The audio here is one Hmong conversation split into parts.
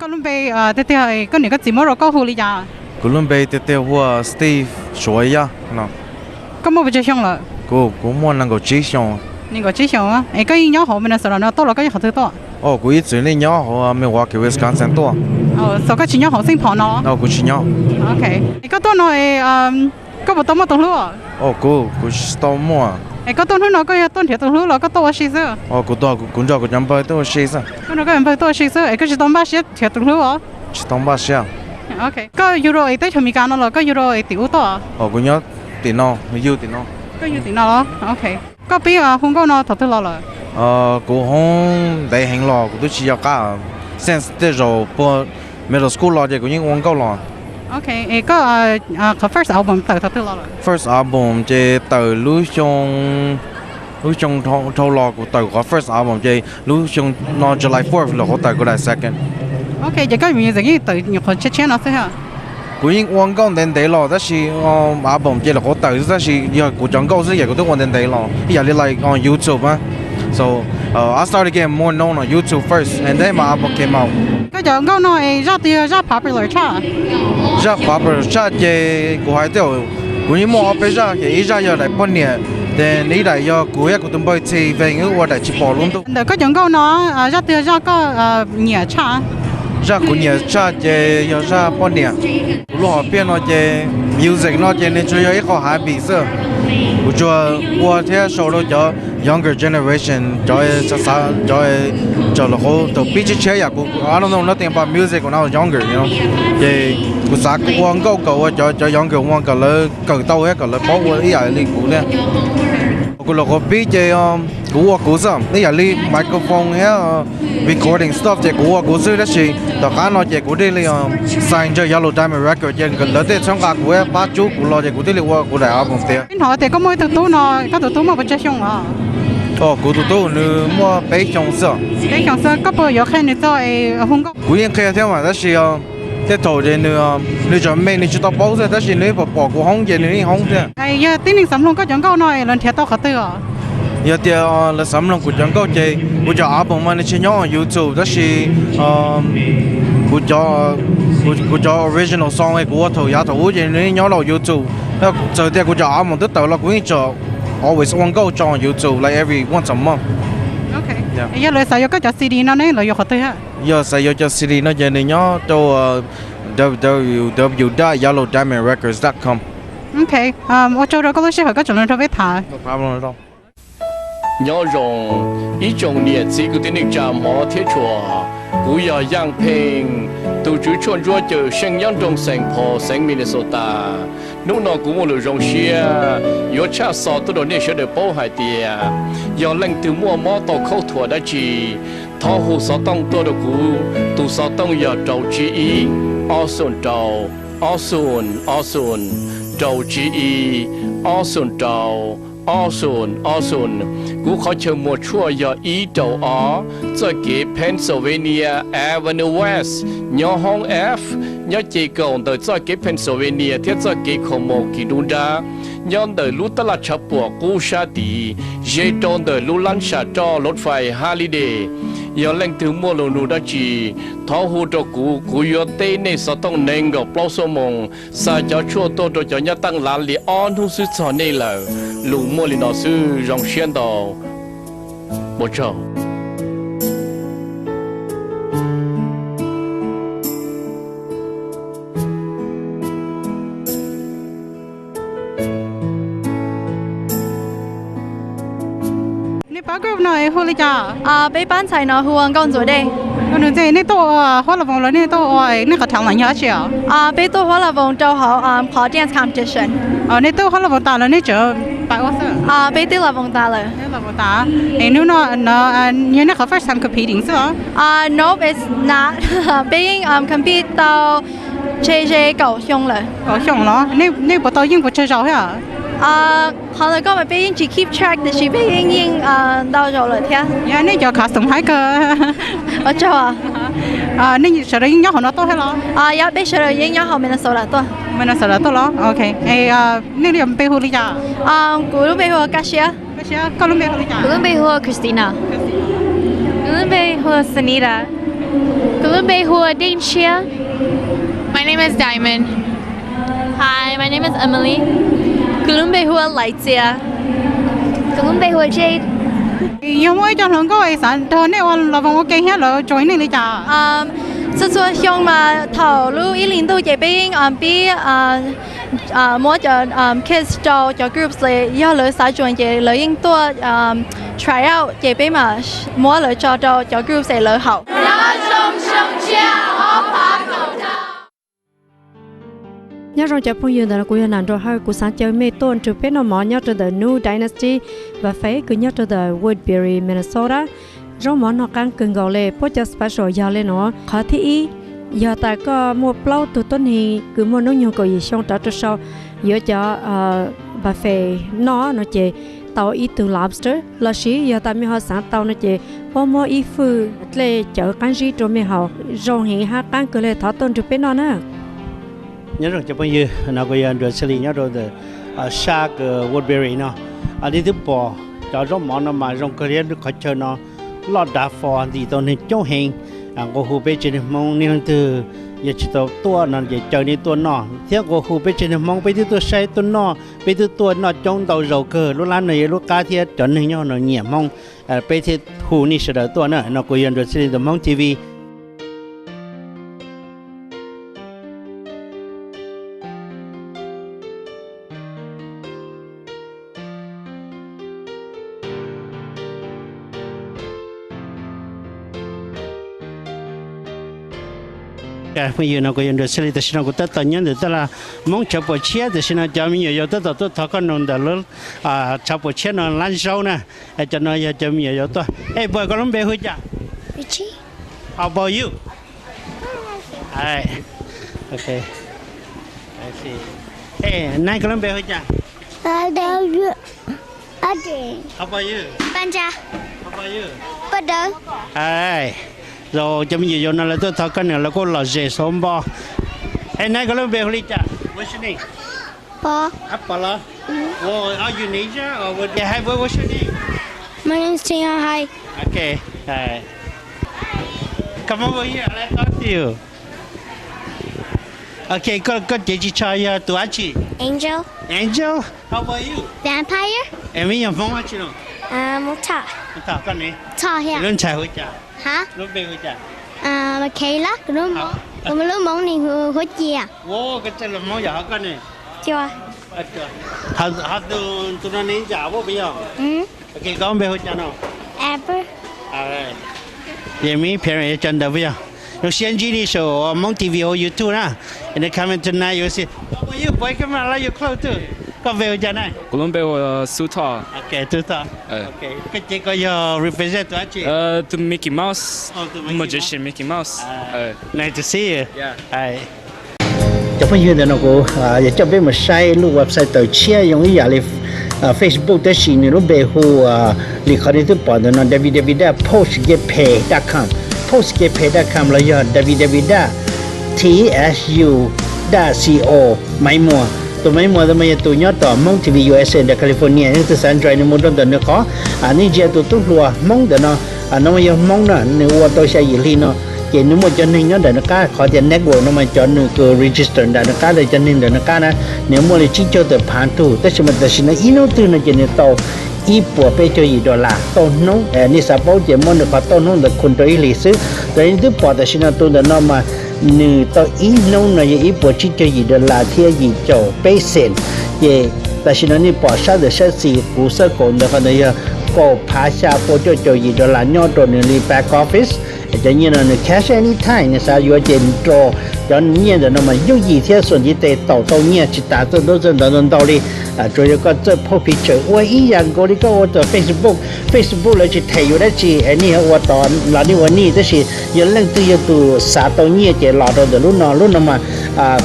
Koj lub npe tiag tiag, koj niam koj txiv muab rau koj hu li cas? Kuv lub npe tiag tiag hu ua Steve Suav Yaj no. Koj muaj pes tsawg xyoo lawm? Kuv, kuv muaj nees nkaum tsib xyoo. Nees nkaum tsib xyoo. Es koj yeej nyob hauv Minnesota no tuaj los koj nyob qhov twg tuaj? Kuv ib txwm yeej nyob hauv Milwaukee, Wisconsin tuaj. Xyov koj tsis nyob hauv Saint Paul no? Kuv tsis nyob. Es koj tuaj no es koj puas tau muaj tus hlub? Kuv, kuv tsis tau muaj. Es koj tuaj hnub no koj yog tuaj nrhiav tus hlub los koj tuaj ua si xwb? Kuv, kuv nrog kuv cov npawg tuaj ua si xwb. Koj nrog koj cov npawg tuaj ua si xwb es koj tsis tau npaj siab nrhiav tus hlub os? Tsis tau npaj siab. Koj yug rau es teb chaws Amelikas no los koj yug rau es tim ub tuaj? Kuv nyob tim no, yug tim no. Koj yug tim no los? Koj pib hu nkauj no thaum twg los lawm? Kuv hoob ntev heev los kuv twb tsis yog qab, since tej zaum puag middle school los ces kuv yeej ua nkauj los. Koj qhov first album tawm thaum twg los lawm? First album ces tawm lub xyoo, lub xyoo dhau los kuv tawm qhov first album ces lub xyoo no July fourth los kuv tawm kuv daim second. Ces koj music yeej tawm nyuam qhuav tshiab tshiab no xwb. Kuv yeej ua nkauj ntev ntev los tab sis album ces los kuv tawm xwb tab sis yog kuv cov nkauj xwb ces kuv twb ua ntev ntev los ib yam li like on YouTube. So I started getting more known on YouTube first and then my album came out. Koj cov nkauj no es zaj twg yog zaj popular tshaj? Zaj popular tshaj ces kuv hais tias kuv yeej muaj ob peb zaj ces ib zaj yog daim poj niam, then ib daim yog kuv thiab kuv tus npawg Txhi Vees wb ua daim tsis pom lub ntuj. Ntawm koj cov nkauj no zaj twg yog zaj koj nyiam tshaj? Zaj kuv nyiam tshaj ces yog zaj poj niam. Kuv lub hom phiaj no ces music no ces nws tsuas yog ib qho hobby xwb. Kuv tsuas ua thiab show rau cov younger generation, cov xav xav, cov txawm los qhov thaum pib tshiab tshiab yam kuv, I don't know nothing about music when I was younger, you know. Ces kuv xav ua nkauj kom ua cov, cov younger ones kom lawv kawm tau thiab kom lawv paub ua ib yam li kuv thiab. Kuv los qhov pib ces kuv ua kuv xwb, ib yam li microphone thiab recording stuff ces kuv ua kuv xwb tab sis tom qab no ces kuv thiaj li sign ntsawg Yellow Diamond Record ces lawv thiaj txhawb nqa kuv thiab pab tsub kuv los ces kuv thiaj li ua kuv daim album tiav. Hnov tias koj muaj ib tug tub no, koj tus tub muaj pes tsawg xyoo os? Kuv tus tub nws muaj peb xyoo xwb. Peb xyoo xwb, koj puas yuav qhia nws txog es hu nkauj? Kuv yeej qhia thiab mas tab sis tej thaum ces nws, nws tseem me nws tsis tau paub xwb tab sis nws pom pom kuv hoob ces nws yeej hoob thiab. Yog tib neeg xav mloog koj cov nkauj no es lawv nrhiav tau qhov twg os? Yog tias lawv xav mloog kuv cov nkauj ces kuv cov album mas nws tsis nyob YouTube tab sis kuv cov, kuv cov original song es kuv ua thaum yav thaum ub ces nws yeej nyob rau YouTube. Txawm tias kuv cov album twb tawm los kuv yeej tseem always ua nkauj tso YouTube like every once a month. Yog lawv xav yuav koj cov C D no ne lawv yuav qhov twg? Yog xav yuav cov C D no ces nws nyob rau www dot yellow diamond records dot com. Ua tsaug rau koj lub sij hawm koj tseem los nrog peb tham. Nyob zoo ib tsoom niam txiv kwv tij neej tsa hmov thiab tshua, kuv yog Yaj Pheej, tus tswv tshuaj ntsuab cawm seej nyob nroog Saint Paul xeev Minnesota. Hnub no kuv muaj lus zoo siab yuav tshaj xov tuaj rau nej sawv daws paub hais tias yog leej twg muaj mob tau khaub thuas dab tsi, thov hu xov tooj tuaj rau kuv. Tus xov tooj yog rau tsib ib, ob xoom rau, ob xoom, ob xoom, rau tsib ib, ob xoom rau, ob xoom, ob xoom. Kuv qhov chaw muag tshuaj yog ib rau ob, txoj kev Pennsylvania Avenue West, nyob hoob F, nyob ce kaum ntawm txoj kev Pennsylvania thiab txoj kev Como kis dub nrab, nyob ntawm lub tab laj tshav puam qub sab tid, ze rau ntawm lub lab sam roj lov fais Holiday. Yog leej twg muaj lus nug dab tsi, thov hu rau kuv, kuv yuav teb nej xov tooj nees nkaum plaub xuab moos, xa cov tshuaj tuaj rau cov nyob teeb lav li ob hnub xwb txog nej lawm. Lus muaj li no xwb, zoo siab ntau. Ua tsaug. Nej pab group no es hu li cas? Peb pab ntxhais no hu ua Nkauj Ntxuam Dej. Nkauj Ntxuam Dej, nej tuaj ua Huab Las Voos los nej tuaj ua, nej qhov talent yog dab tsi os? Peb tuaj Huab Las Voos rau hauv qhov dance competition. Nej tuaj Huab Las Voos tas los nej tseem pais ua xwb? Peb twb Las Voos tas lawm. Es hnub no no yog nej qhov first time competing xwb os? Nope, it's not. Peb yeej compete tau tshe ze kaum xyoo lawm. Kaum xyoo los? Nej puas tau yeej puas tsawg zaus thiab? Qhov ntawd koj mas peb yeej tsis keep track tiam sis peb yeej yeej ntau zaus lawm thiab. Yog nej cov costume haib kawg. Ua tsaug. Nej sawv daws yeej nyob hauv no tuaj thiab los? Yog, peb sawv daws yeej nyob hauv Minnesota tuaj. Minnesota tuaj los? Ok. Es nej lub npe hu li cas? Kuv lub npe hu ua Kaj Siab. Kaj Siab, koj lub npe hu li cas? Kuv lub npe hu ua Christina. Kuv lub npe hu ua Sanita. Kuv lub npe hu ua Deej Tshiab. My name is Diamond. Hi, my name is Emily. Kuv lub npe hu ua Laiv Txias. Kuv lub npe hu ua Jade. Yog muaj ib co hluas nkauj es xav nrog nej ua los voos ua ke thiab lawv join nej li cas? Txhua txhua xyoo mas thaum lub ib hlis ntuj ces peb yeej pib muab cov kids rau cov groups es yog lawv xav join ces lawv yeej tuaj try out ces peb mam muab lawv tso rau cov groups es lawv haum. Nyob zoo cov phooj ywg, ntawm no kuv yog Nam Nrua Hawj, kuv xav caw mej tuaj nrug peb noj mov nyob rau ntawm New Dynasty Buffet kws nyob rau ntawm Woodbury, Minnesota. Zaub mov noj qaab kawg nkaus le, puab cov special yog le nuav. Qhov thib ib, yog tas koj muaj plaub tug tuab neeg kws muaj hnub nyoog kaum yim xyoo rov rau sau, yuav cov buffet noj no ces tau ib tug lobster, lossis yog tas mej ho xaav tau no ces puab muab ib fwj dlej cawv qaab zib rau mej haus, zoo heev hab qaab kawg le, thov tuaj nrug peb noj na. Nyob zoo cov phooj ywg, no kuv yog Nruas Xwb Lis nyob rau ntawm sab kws Woodbury no. Nej twb pom cov zaub mov no mas zoo kawg li, qhov chaw no loj dav fo ntim tau neeg coob heev. Nqua hu peb tsev neeg Hmoob, nej leej twg yog tsis tau tuaj no ces caw nej tuaj noj, thiab nqua hu peb tsev neeg Hmoob, peb twb tuaj saib tuaj noj, peb twb tuaj noj coob ntau zaus kawg. Lub lab no yog lub qab thiab cov neeg nyob no nyiam Hmoob, peb thiaj hu nej sawv daws tuaj na. No kuv yog Nruas Xwb Lis ntawm Hmoob T V. Phooj ywg, no kuv yog Nruas Xwb Lis, tam sim no kuv tab tom nyob ntawm taj laj Hmoob Tshav Puam Tshiab. Tam sim no cov me nyuam yaus tab tom tuaj thov koj noog ntawm lub Tshav Puam Tshiab no lab zaub na. Cov no yog cov me nyuam yaus tuaj. Hey boy, koj lub npe hu li cas? How about you? Hey, nai, koj lub npe hu li cas? How about you? Zoo, cov me nyuam yaus no lawv tuaj thov koj nws, lawv kuj lom zem xwb npo. Hey, nai, koj lub npe hu li cas? What's your name? Pov. Pov los? Are you Indonesia or what? Hey, what's your name? My name is Tian Hai. Okay. Come over here, I like talk to you. Okay, koj, koj cev ris tsho yog tus dab tsi? Angel. Angel, how about you? Vampire. Es meb yog Hmoob dab tsi no? Koj ne? Lub ntxhais hu cas? Lub npe hu cas? Michaela, kuv lub Hmoob ne hu Huab Cia. Koj txawj lus Hmoob yog, ho koj ne? Ho tus no ne yam Huab Cia yog? Koj npe hu cas no? Ces meb parents yog cov ntawd puas yog? Zoo siab ntsib nej saum Hmoob T V o YouTube na. In the comment tonight you will see. How about you, boy? Come on, allow your clothes too. Koj npe hu cas na? Kuv lub npe hu Xub Thoj. Koj ces koj yog represent tus dab tsi? Tus Mickey Mouse, tus magician Mickey Mouse. Nice to see you. Cov phooj ywg, ntawm no kuv yuav coj peb mus saib lub website tawm tshiab zoo ib yam li Facebook, tab sis nws lub npe hu li qhov nej twb pom ntawm no, www dot postgaypay dot com, postgaypay dot com los yog www dot tsu dot co. Maiv Muas, tus Maiv Muas ntawd mas yog tus nyob tom Hmoob T V U S A ntawm California. Nej leej twg xav join nws mus rau ntawm nws qhov, nej ntsia tus tub hluas Hmoob ntawm no, no mas yog Hmoob na, nws ua tau xya yim hli no, ces nws muaj cov neeg nyob ntawm nws qab, qhov tias network no mas cov nws kws register ntawm nws qab, cov neeg ntawm nws qab na, nws muaj li tsib caug tawm phav tug, tab sis mas tam sim no ib hnub twg no ces nws tau ib puas peb caug yim dollar tauj hnub. Nej xav paub ces muab nws qhov tauj hnub ntawd khu rau ib hlis xwb. Tam sim no twb pom tam sim no tus ntawm no mas nws tau ib hnub no yog ib puas tsib caug yim dollar thiab yim caum peb cent. Ces tam sim no nej pom sab ntawm sab xis kuv xab kaum ntawd, qhov ntawd yog kaum phav xya pua cuaj caum yim dollar nyob rau nws li back office. Cov nyiaj no nws cash anytime, nws xav yuav ces nrog cov nyiaj ntawm no mas yooj yim thiab xuas ntiv tes taum tau nyiaj tsis tas txawj ntau txawj ntau ntau li. Tsuas yog koj txawj post picture ua ib yam nkaus li koj ua tom Facebook. Facebook lawv tsis them yus dab tsi, nej ua tod los nej ua nej, tab sis yog leej twg yog tus xav tau nyiaj ces los rau ntawm lub no. Lub no mas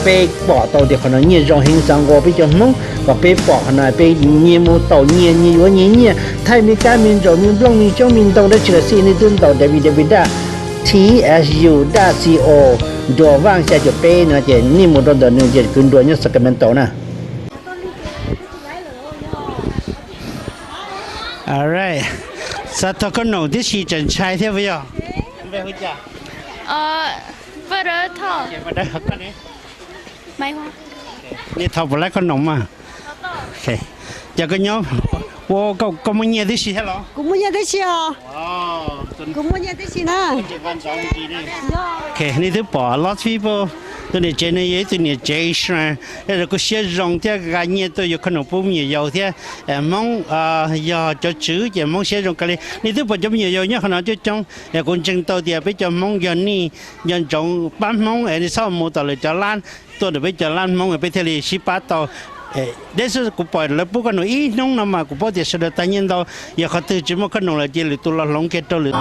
peb pom tau tias qhov no nyiaj zoo heev, xav nqua peb cov Hmoob kom peb pom qhov no, peb nyias mus taum nyias, nyias yuav nyias nyiaj, thaij me kab me ntsaum me nplooj me xyoob me ntoo dab tsi los xij, nej twb ntaus www dot tsu dot co, Nruas Vaj xya caum peb no ces nej mus rau ntawm nws ces kwv Nruas nyob Sacramento na. Alright. Xav thov koj noom tib si, tseem ntshai thiab puas yog? Niam thaum puas laib qhob noom mas? Ces koj nyob ua, koj muaj nyiaj tib si thiab los? Kuv muaj nyiaj tib si os. Kuv muaj nyiaj tib si na. Nej twb pom Lost People, tus niam tsev no yog ib tug niam tsev Israel, kuj siab zoo thiab nqa nyiaj tuaj yuav qhob noom pub me nyuam yaus thiab. Hmoob yog cov tswv ces Hmoob siab zoo kawg li. Nej twb pom cov me nyuam yaus nyob qhov no coob coob, kuv ntseeg tau tias peb cov Hmoob yog nij nco ntsoov pab Hmoob es nej txhob mus tom lwm cov lab, tuaj ntawm peb cov lab Hmoob peb thiaj li sib pab tau. Deb xwb kuv pom lawv pub qhob noom ib hnub no mas kuv paub tias sawv daws tag nyiaj ntau, yog qhov twg tsis muaj qhob noom lawm ces lwm tus los hloov kiag rau lwm.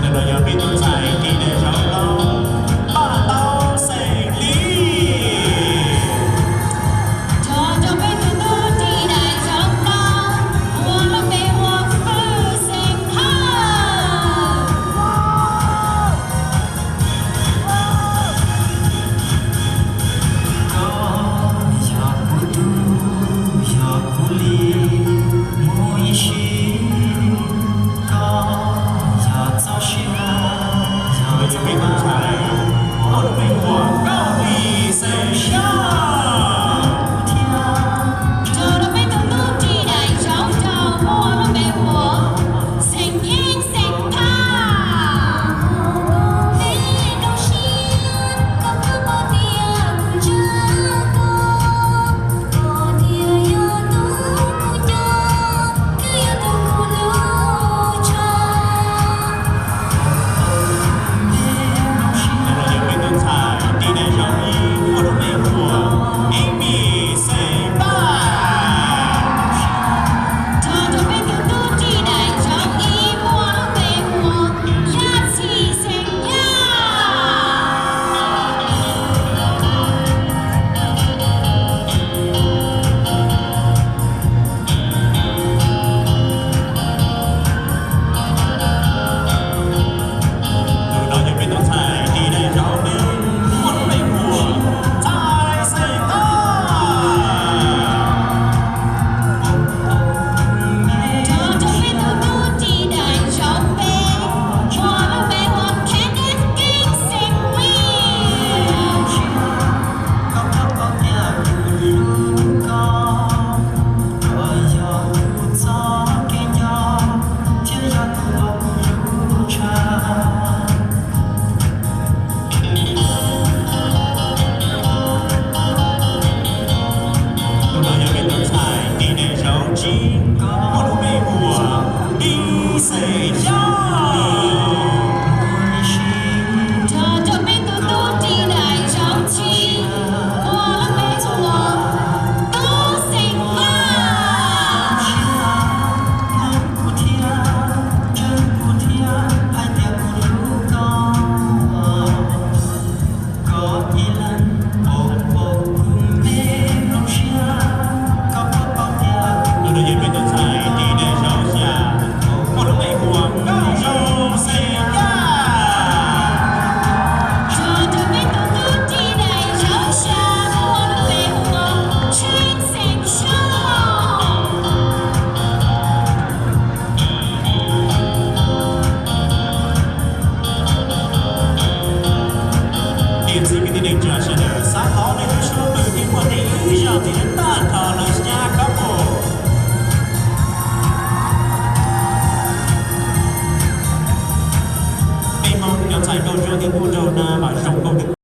Ntawm no yog peb tus ntxhais ris daim zaub rau, Paj Tau xeem Lis. Rau peb tus tub ris daim zaub rau, ua lub npe hu ua Fwj xeem Hawj. Koj yog kuv tub, yog kuv li, mus ib sim, koj yog txoj sia, yog txoj sia, ua lub npe hu ua Nkauj Lis xeem Xyooj. Rau peb tus tub ris daim zaub rau, ua lub npe hu ua Xeem Yeej xeem Thaj. Ntawm no yog peb tus ntxhais ris daim zaub ib, ua lub npe hu ua Ib Mis xeem Paj. Rau peb tus tub ris daim zaub ib, ua lub npe hu ua Yaj Txhim xeem Yaj. Tus no yog peb tus ntxhais ris daim zaub ib, ua lub npe hu ua Ntxhais xeem Thaj. Rau peb tus tub ris daim zaub peb, ua lub npe hu ua Kenneth Keej xeem Lis. Tus no yog peb tus ntxhais ris daim zaub tsib, ua lub npe hu ua Pib xeem Xyooj.